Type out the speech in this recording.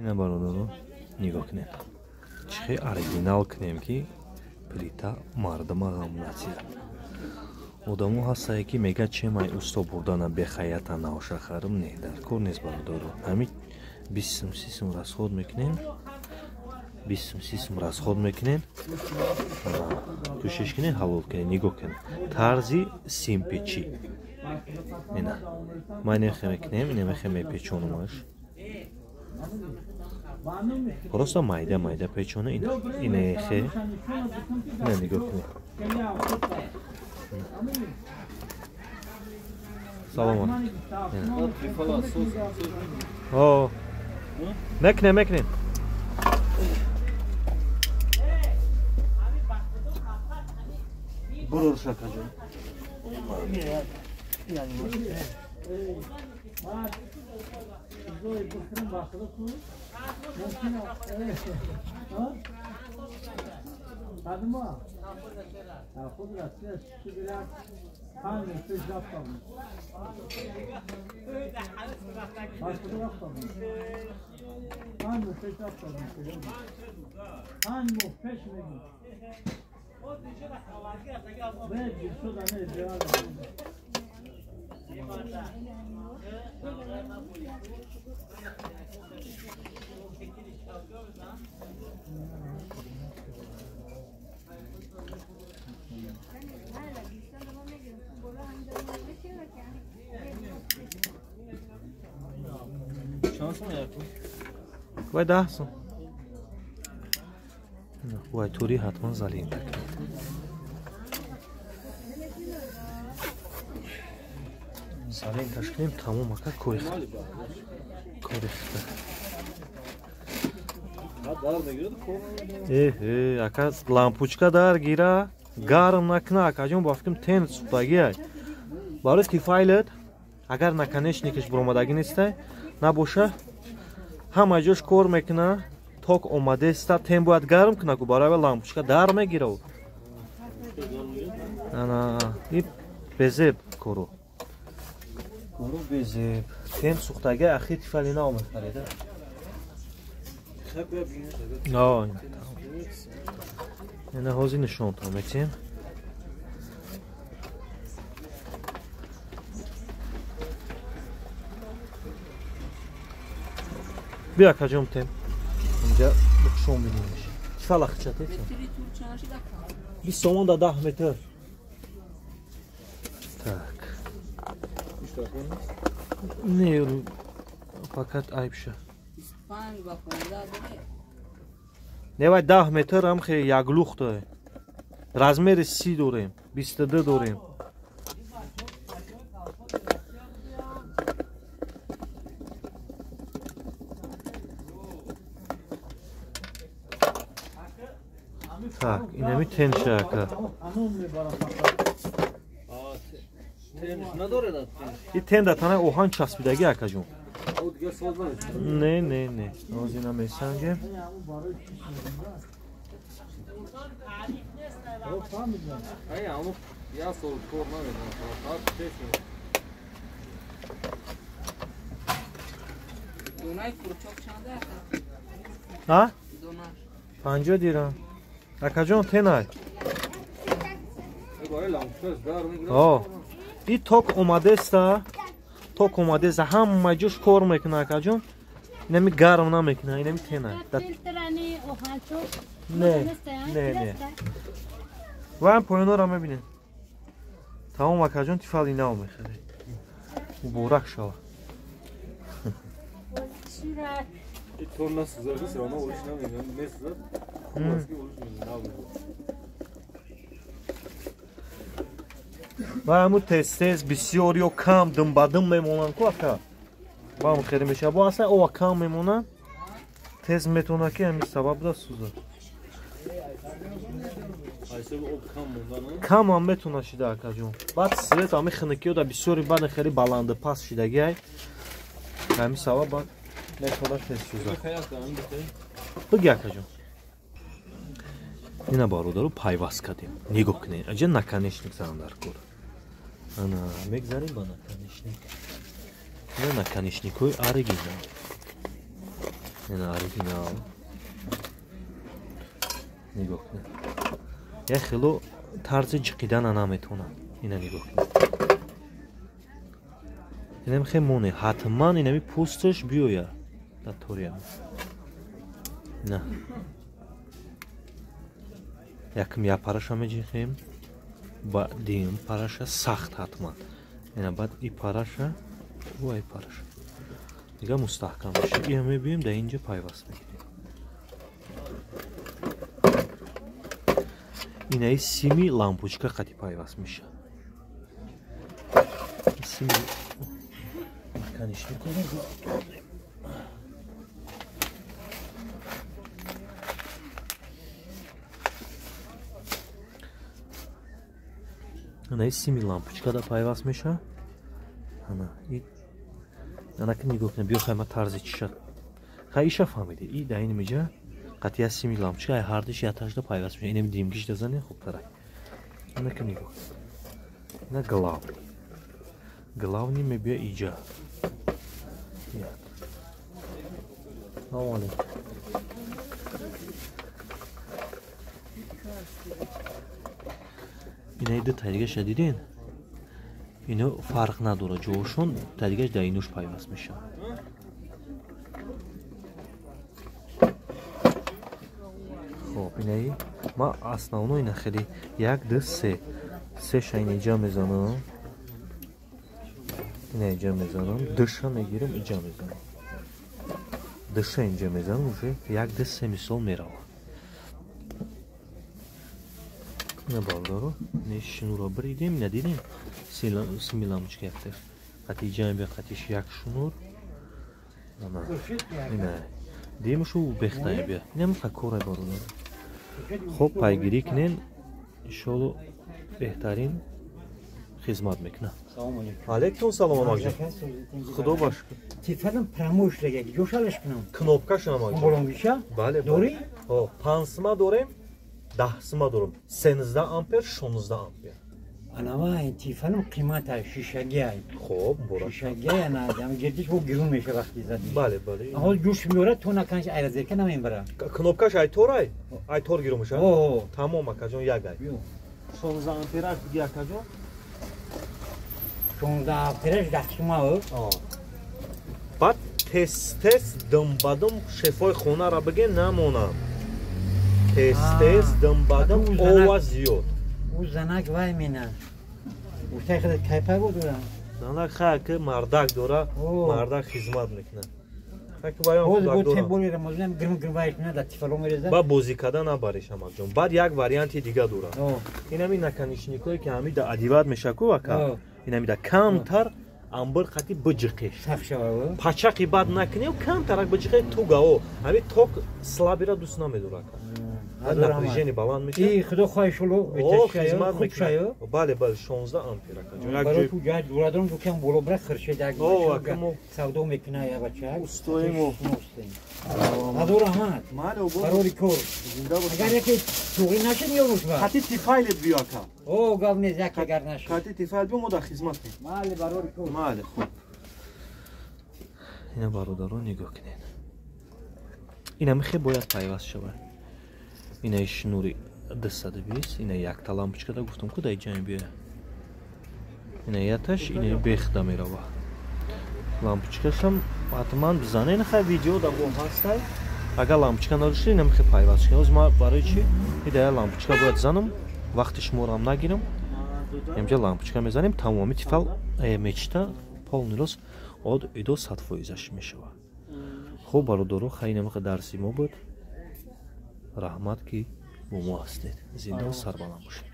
Ина бародаро, нигоҳ кунед, чӣ хел оригинал кунем, ки плита мардума ғам натиҳад. Одамо ҳастае, ки мегӯяд, чемай усто бурдана бехаята наоша харам. Не, дар кор нест, бародаро. Ҳамин 20 сум, 30 сум расход мекунем, 20 сум, 30 сум расход мекунем, кӯшиш кунем, ҳалол кунем. Нигоҳ кунем тарзи симпечӣ. Ина ман инехе мекунем, инемехе мепечонумаш, просто майда майда печона. Ина инехе, ина нигоҳ кунем. Салом алейкум. О, мекунем, мекунем. Бурур, шакаҷон. Вай 10 сум. Вай тури ҳатман залинта кунед. Залинташ кунем, тамом, ака, кори кори. Э, ака, лампочка дар гира, гарм накуна, акаҷон, ба фикрам, тен сӯхтагиай. Барои тифайлет агар наконечникаш буромадагӣ нестай, набоша, ҳама ҷош кор мекуна. Ток омадеста, тен бояд гарм куна ку, барои лампочка дар мегира. Ана и безеб кору, кору безеб. Тен сӯхтаги, ахи тифали наомад харида. Ина ҳозир нишонтон метиҳем. Биё, акаҷон, тем инҷа бикушон, бинемш. Тифала хичате 20 сомон да 10 метр. Так, не, фақат айбша. Не, вай 10 метр ам хе яглухта, размери 30 дорем, 22 дорем. Так, инами тенша, ака. И тен да тана оҳан часпидаги, акаҷон. Не, не, не, ҳозир ина месанҷем. А 50 дирам, акаҷон, тенай. И ток омадеста, ток омадеста, ҳама ҷош кор мекуна, акаҷон. Инами гарм намекуна, инами тенай. Не, не, не, ваам поёнора мебинем. Тамом, акаҷон, тифали нав мехаред, муборак шава. То насӯзад, всё равно олиш намегӯям, месӯзад, олиш намегӯям. Ва ҳамун тез тез бисёр ё кам дум ба дум мемонанд ку, ака, баам хеле мешавад. Бо аслан ова кам мемонанд, тез метавонад, ки ҳамин сабаб буда сӯзад. Камам метавонад шида, акаҷон. Баъд свет ҳами хунукиё да бисёри баъд хеле баланду паст шидагиай, ҳамин сабаб баъд метавонад тез сӯзад. Биги, акаҷон. Ина, бародару, пайваст кардем, нигоҳ кунед, аҷа наконечник зан дар кор. Ана мегзарем ба наконечник. Ина наконечникҳои оригинал. Ина оригинал. Нигоҳ кунед. Як хело тарзи ҷиқидана наметавонад. Ина нигоҳ кунед. Инам хе моне, ҳатман инами пӯсташ биёяд дар ториам. На. Якм я параша меҷиқем, ба дуюм параша сахт ҳатман. Ина баъд и параша ва и параша. Дига мустаҳкам мешавад. Ия мебием дар инҷа пайваст мекунем. Инаи сими лампочка қати пайваст мешавад. Сими наконечникро дорем. Ана сими лампочка да пайваст мешавад. Ана и ана ки нигоҳ кунед, биё хайма тарзи чиша. Хай иша фаҳмиди. И дар ин миҷа қатъия сими лампочка ай ҳардиш яташда пайваст мешавад. Инам димгиш дазане хубтарак. Ана ки нигоҳ. Ина главный. Главный мебия иҷа. Як. Салом алейкум. Инаи ду тадигаша диден? Ино фарқ надорад ҷоашон, тадигаш дар инуш пайваст мешавад. Хоб, инаи ма основно ина хеле 1 2 3 сеша ина иҷа мезанам. Ина иҷа мезанам, душа мегирам, иҷа мезанам. Душа инҷа мезанам, уже 1 2 3 мисол меравад. Ина бародаро, не шнуро бридем, надидем. Сими лампочка якта. Қати иҷа мебия, қатиш як шнур. Ана. Ина. Демушу бехта мебия. Инам такора бародаро. Хоб пайгирӣ кунен, иншоалло беҳтарин хизмат мекунад. Алейкум салом амакҷон. Худо ба шукр. Телефонам промош лега, ҷошалаш кунам. Кнопкаша амакҷон. Болонгиша? Бале. Дорӣ? Ҳо, 5 сима дорем, 10 сима дорем. 13 ампер, 16 ампер. Анава телефонам қимата шишагиай. Хоб, бора. Шишагиай ана, ам гирдиш бо гирун меша вақти зади. Бале, бале. Ҳол ҷӯш меорад, то наканш айразерка намебара. Кнопкаш айтор ай? Айтор гирун меша? Ҳо. Тамом акаҷон, як ай. 16 ампераш биги акаҷон. 16 ампераш 10 сума. Баъд тез-тез дум-ба-дум шефои хонаро биге намонам. Тез-тез дум-ба-дум ова зиёд. Ӯ занак вай мена. Гуфтай худат кайпа буд ура? Занак хай ки мардак дора, мардак хизмат мекунад. Хай ки ваён худак дора. Боз Рамазонам гирм гирм вай мена да тифало мерезад. Ба бозӣ карда набариш амакҷон. Баъд як варианти дига дора. Инами наконечникое ки ҳами да одевать меша ку ака. Инами да камтар амбир қати биҷиқеш. Саф шава. Пачақи бад накунев, камтарак биҷиқе тугао. Ҳами ток слабира дӯст намедора ака. Напряжение баланд мешавад. И худо хоҳишулу хизмат мекунад. Бале, бале, 16 ампер акаҷон. Як ҷой ҷой дурадон дукан боло бира хиршед як савдо мекунад я бача. Устоимо. Ҳазор раҳмат. Барори кор. Агар яке туғри нашид ёруш ба. Қати тифайлет биё ака. О, гап нест, як агар нашид. Қати тифайл биё, мо дар хизматем. Мале, барори кор. Мале, хуб. Ина бародарон нигоҳ кунед. Ина михе бояд пайваст шавад. Инаи шнури 220, ина якта лампочка да гуфтам ку дар ҷамъ биёя. Ина яташ, ина бехда мерава. Лампочкашам ҳатман бизанен, хай видео да бо ҳастай. Агар лампочка надошта, ина михе пайваст шуд. Ҳозир ма барои чи идая лампочка бояд занам, вақти шуморо нагирам. Инҷа лампочка мезанем, тамоми тифал мечта полный рост од идо 100% мешавад. Хуб бародаро, хай ина михе дарси мо буд. Раҳмат ки бо мо ҳастед. Зинда ва сарбаланд бошед.